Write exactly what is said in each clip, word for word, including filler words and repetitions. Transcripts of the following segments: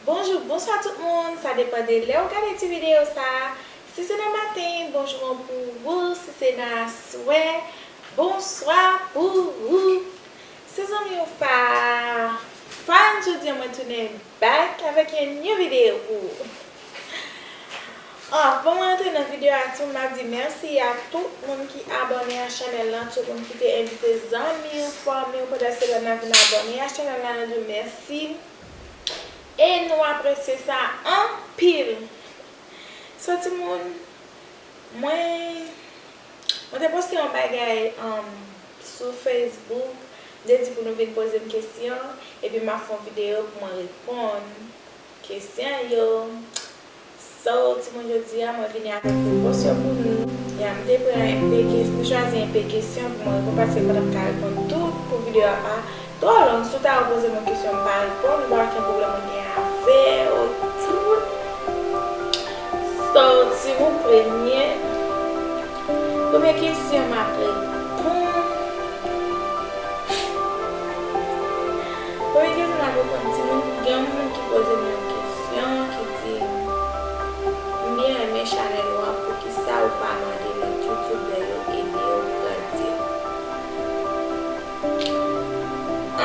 Bonjou, bonswa tout moun, sa depann de lè w gade ti videyo sa a. Si se nan maten, bonjou an pou ou, si se nan aswè, bonswa pou ou. Se zanmi w Fa, Fan, jodi a mwen tounen back avèk yon new video pou ou. Anvan mwen antre nan videyo a, tou m ap di mèsi a tout moun ki abòne a chanèl lan, tout moun ki te envite zanmi w, fanmi w, potansèlman nan vin abòne a chanèl lan, nou di w mèsi. E nou apresye sa anpil. So, timoun, mwen, mwen te poste yon bagay, um, sou Facebook, m te di pou nou vin poze m kesyon, epi m ap fè yon videyo pou mwen reponn kesyon yo. So, timoun, jodi a, mwen vini avèk repons yo pou nou. Ya, m te pran enpe kes-, m chwazi enpe kesyon pou mwen reponn, paske m pa t ap ka reponn tout pou videyo a pa twò long. Si w ta repoze mwen kesyon, m pa reponn, m pa gen pwoblèm mwen gen avè w, timoun. So, timoun, premye, premye kesyon m ap reponn. Premye kesyon m ap reponn, timoun, gen yon moun ki poze m yon kesyon, ki di, m byen renmen chanèl ou an, poukisa ou pa mande lòt youtubè yo ede w grandi?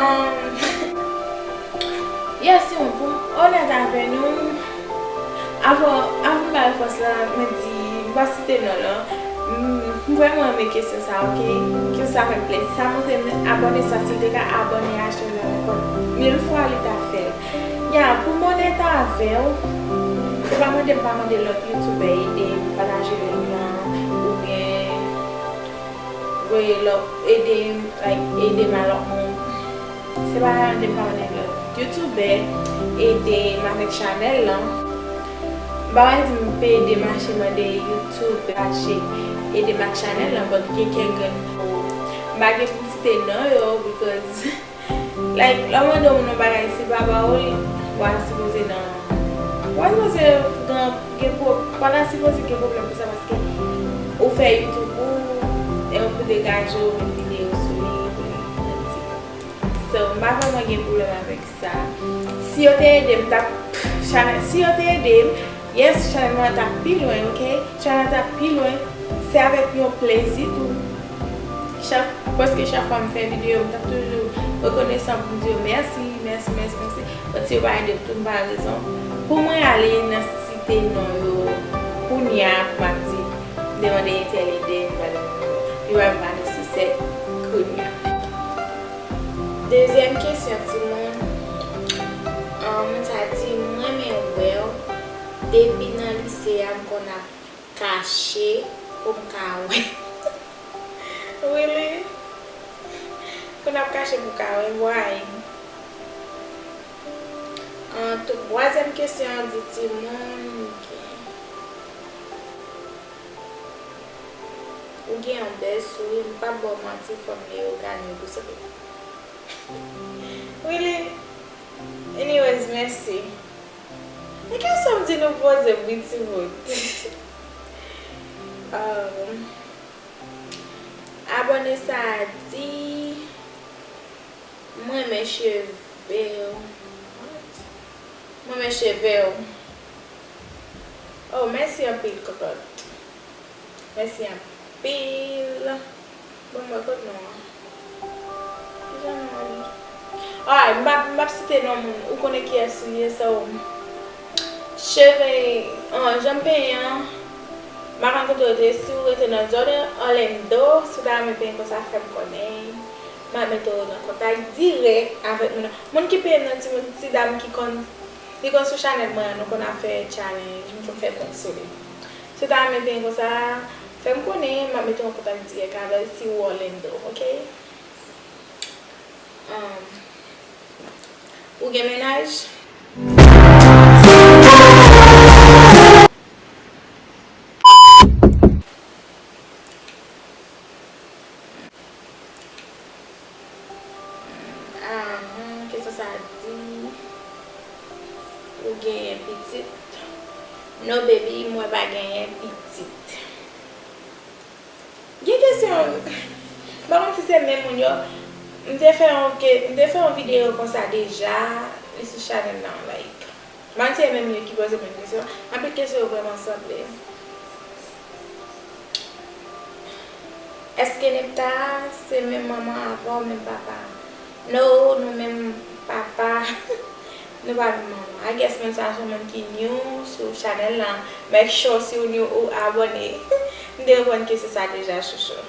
Um, yes, timoun, pou m onèt avè nou, Avan, avan m bay repons la, mwen di, m pa site non l. M, m vrèman renmen kesyon sa, oke? Kesyon sa fè m plezi. Sa montre m abòne sa, si l te ka abòne a chanèl la nenpòt mil fwa, li ta fè l. Ya, pou m onèt avè w, se pa mande m pa mande lòt youtubè ede m pataje link lan, oubyen voye lòt, ede m, like, ede m a lòt moun. Se pa mande m pa mande lòt youtubè ede m avèk chanèl lan. M pa wè di m pe ede mache mande youtubè mache ede m ak chanèl lan, but gen kèk grenn pou, m pa gen pou m site non yo, because, like, lè w mande yon moun yon bagay, si l pa ba ou li, w a sipoze nan, w a sipoze gen, gen pwo-, w pa ta sipoze gen pwoblèm pou sa, paske ou fè YouTube ou, e ou pou degaje w, met videyo sou li, pou li grandi. So, m pa vrèman gen pwoblèm avèk sa. Si yo te ede m, t ap, chanèl, si yo te ede m, yes, chanèl mwen an t ap pi lwen, oke? Chanèl an t ap pi lwen. Se avèk yon plezi tou. Chak, prèske chak fwa m fè videyo, m t ap toujou rekonesan pou m di yo mèsi, mèsi, mèsi, mèsi. But si yo pa ede m tou, m pa rezon pou mwen ale nan site non yo kounye a pou m ap di, m te mande entèl ede m, m pa jwenn non yo. Li pa, pa nesesè kounye a. Dezyèm kesyon, timoun. Ahn, moun sa di, m renmen wè w. Depi nan lise a, m konn ap kache pou m ka wè. Really? Pou n ap kache pou w ka wè, bway. An, twazyèm kesyon an di, timoun, ou gen yon bèl souri, m p ap ba w manti, fò m leyogani pou souri. Really? Anyways, mèsi. Men kesyon m di nou poze m wi timoun. Um, abòne sa a di, m renmen cheve w. What? M renmen cheve w. Oh, mèsi anpil, kòkòt. Mèsi anpil. Bon, mwen kot non an. Kijan non an ye? Alright, m p ap, m p ap site non moun. Ou konnen kiyès ou ye, so. Cheve, an, jan m penyen an, m pa konn kote w rete. Si w rete nan zòn Orlando, si w ta renmen penyen konsa, fè m konnen. M ap mete w nan kontak dirèk avèk moun nan. Moun ki penyen m nan, timoun, ti dam ki konn, li konn sou chanèl mwen an, nou konn ap fè challenge, m konn fè prank sou li. Si w ta renmen penyen konsa, fè m konnen, m ap mete w an kontak dirèk avè l si w Orlando, oke? Um, ou gen mennaj? Ahn, kesyon sa a di, ou genyen pitit? No, baby, mwen pa genyen pitit. Gen kesyon, m pa konn si se menm moun yo. M te fè yon ke, m te fè yon videyo konsa deja, li sou chanèl lan, like. Mwen se menm yo ki poze mwen kesyon. Anpil kesyon yo vrèman sanble. Èske Nepta se menm manman avè w, menm papa? No, nou menm papa. Nou pa menm manman. I guess moun sa se moun ki new sou chanèl lan. Make sure si w new ou abòne. M te reponn kesyon sa deja, chouchou.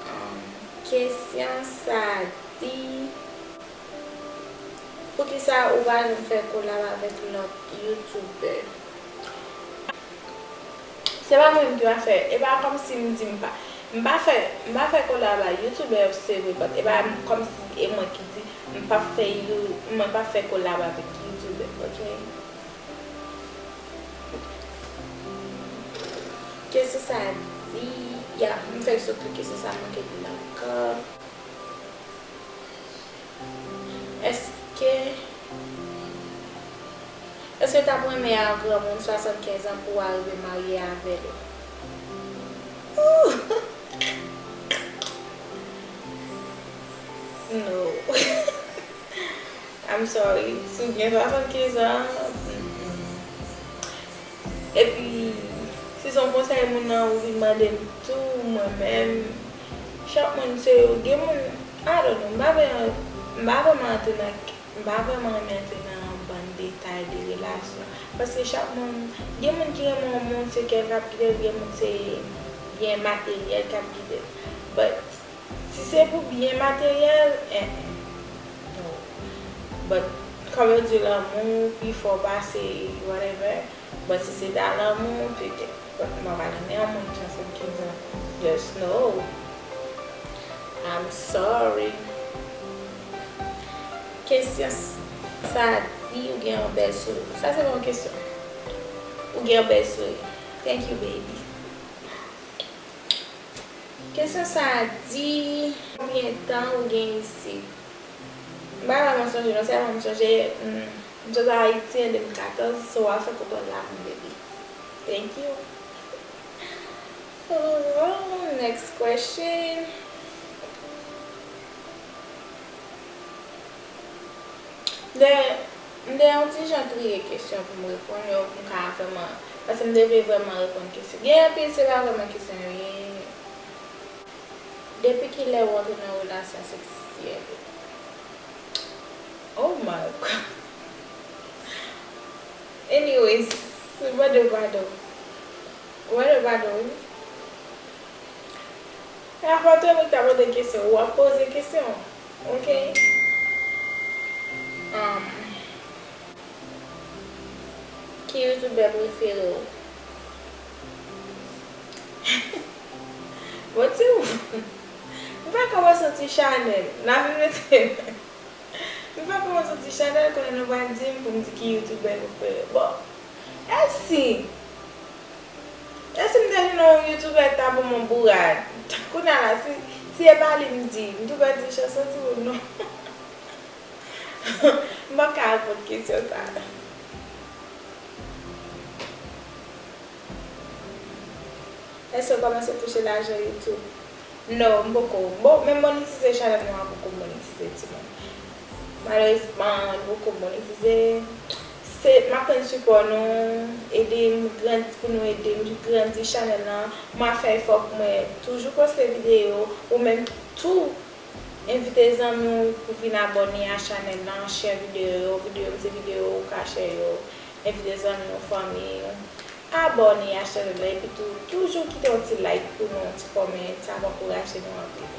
Um, kesyon sa di, poukisa ou pa janm fè kolab avèk lòt youtubè? Se pa mwen menm ki pa fè. E pa kòmsi m di m pa, m pa fè, m pa fè kolab ak youtubè yo, se vre, but e pa kòmsi e mwen ki di m pa fè you-, mwen pa fè kolab avèk youtubè, ok? Kesyon sa di, ya, m fèk sot li, kesyon sa manke di nan kan. Èske, èske w t ap renmen a granmoun swasannkenz an pou w arive marye avè l? Ooh! No. I'm sorry. Si w gen swasannkenz an, mm-mm. Epi, si se yon konsèy moun nan ou vin mande m tou, mwen menm, chak moun se yo. Gen moun, I don't know, m pa vle, m pa vrèman antre nan, m pa vrèman renmen antre nan bann detay de relasyon. Paske chak moun, gen moun ki renmen yon moun, se kè l k ap kite l, gen moun se byen materyèl k ap kite l. But, si se pou byen materyèl, eh, eh. No. But, kòm yo di lanmou pi fò pase whatever, but si se ta lanmou, petèt. But mwen pa renmen yon moun swasannkenz an. Just no. I'm sorry. Kesyon s-, sa di ou gen yon bèl souri. Sa se pa yon kesyon. Ou gen yon bèl souri. Thank you, baby. Kesyon sa a di, konbyen tan ou gen isit? M pa vrèman sonje non, sèlman m sonje, mm, m sot Ayiti an de mil katòz, so w ap fè konprann la, mon bebe. Thank you. Oh, next question. Lè, m te yon ti jan triye kesyon pou m reponn yo, pou m ka vrèman, paske m te vle vrèman reponn kesyon. Gen anpil, se pa vrèman kesyon yo ye. Depi kilè ou antre nan relasyon seksyèl? Oh my God. Anyways, mande padon. Mande padon, wi. E afè w te mwen ki ta poze kesyon, w ap poze kesyon. Ok? Um, ki youtubè prefere w? Bon, ti ou. M fè kòmanse yon ti chanèl. N a vin mete. M fè kòmanse yon ti chanèl, konnen nou pral di m pou m di ki youtubè prefere. Bon, e si E si m te jwenn yon youtubè ta ban m yon bourad? Kounye a la, si, si e pa li m di, m tou pèdi chans lan, timoun, non. M p ap ka reponn kesyon sa a. Èske w kòmanse touche lajan YouTube? No, m poko. Bon, menm monetize chanèl mwen an poko monetize, timoun. Malerezman, li poko monetize. Se, m ap tann sipò nou, ede m grandi, pou nou ede m grandi chanèl lan. Mwen ap fè efò pou mwen toujou poste videyo, ou menm tou, envite zanmi w pou vin abòne a chanèl lan, share videyo yo, videyo m se videyo ou ka share yo, envite zanmi w, fanmi w, abòne a chanèl lan, epi tou, toujou kite yon ti like pou nou, yon ti kòmantè, sa ap ankouraje nou anpil.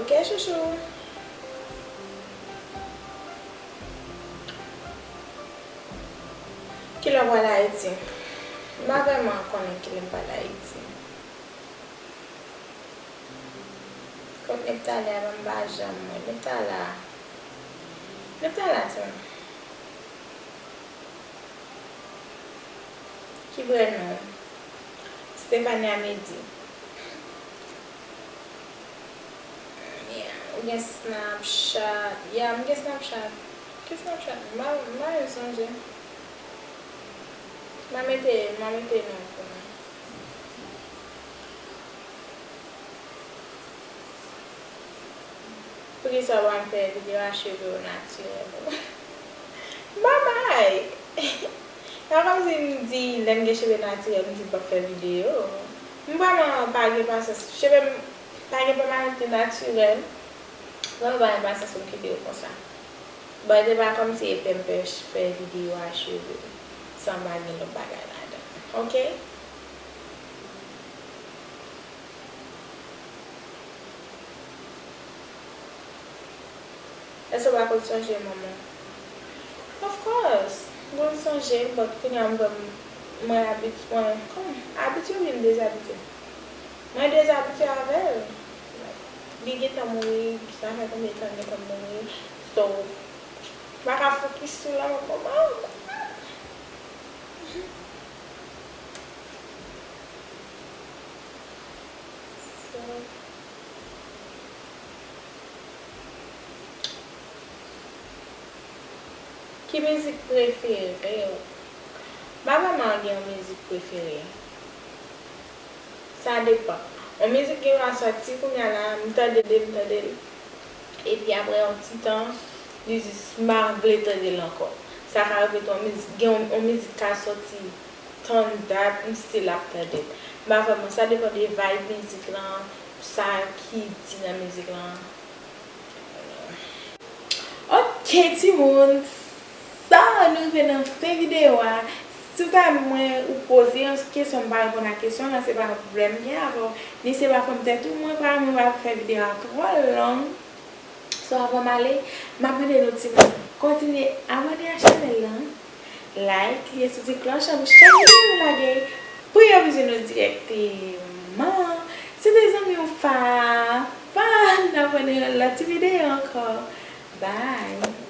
Ok, chouchou? Kilè w pral Ayiti? M pa vrèman konnen kilè m pral Ayiti. Kot Neptali a, m pa janm wè Neptali. Neptali, timoun. Ki vrè non w? Stefania Medi. Yeah, ou gen Snapchat? Yeah, m gen Snapchat. Ki Snapchat? M pa, m pa menm sonje. M a mete, m a mete non pou nou. Poukisa w pa fè videyo a cheve w natirèl? M pa bay. E pa kòmsi m di lè m gen cheve natirèl, m di m p ap fè videyo. M vrèman pa gen pasyans. Cheve m pa gen pèmanante natirèl. Vrèman pa gen pasyans pou m kite yo konsa. But e pa kòmsi e pè m pè fè videyo a cheve m san m pa gen lòt bagay ladan. Oke? Èske w pa konn sonje manman? Of course, m konn sonje, but kounye a m wè m, mwen abit-, mwen, kòman? Abitye oubyen m dezabitye? Mwen dezabitye avè l. Li gentan mouri, sa fè konbyen tan l gentan mouri. So, m pa ka fokis sou la, manman. So, ki mizik prefere w? M pa vrèman gen yon mizik prefere. Sa depann. Yon mizik gen dwa sòti kounye a la, m tande l, m tande l. Epi apre yon ti tan, li jis m pa vle tande l ankò. Sa ka rive tou, yon mizik, gen yon, yon mizik ka sòti tann dat, m still ap tande l. M pa vrèman, sa depann de vibe mizik lan, sa ki di nan mizik lan. Ok, timoun, sa nou rive nan fen videyo a. Si w ta renmen mwen ou poze yon kesyon, m pa reponn a kesyon lan, se pa yon pwoblèm m gen avè w, ni se pa fòm tèt ou, mwen pa, mwen pa fè videyo a twò long. So, avan m ale, m ap mande nou timoun, kontinye abòne a chanèl lan, like, klik sou ti klòch lan pou chak videyo nou lage, pou yo vin jwenn nou dirèkteman. Se te zanmi w Fafa, n ap wè nan yon lòt ti videyo ankò. Bye!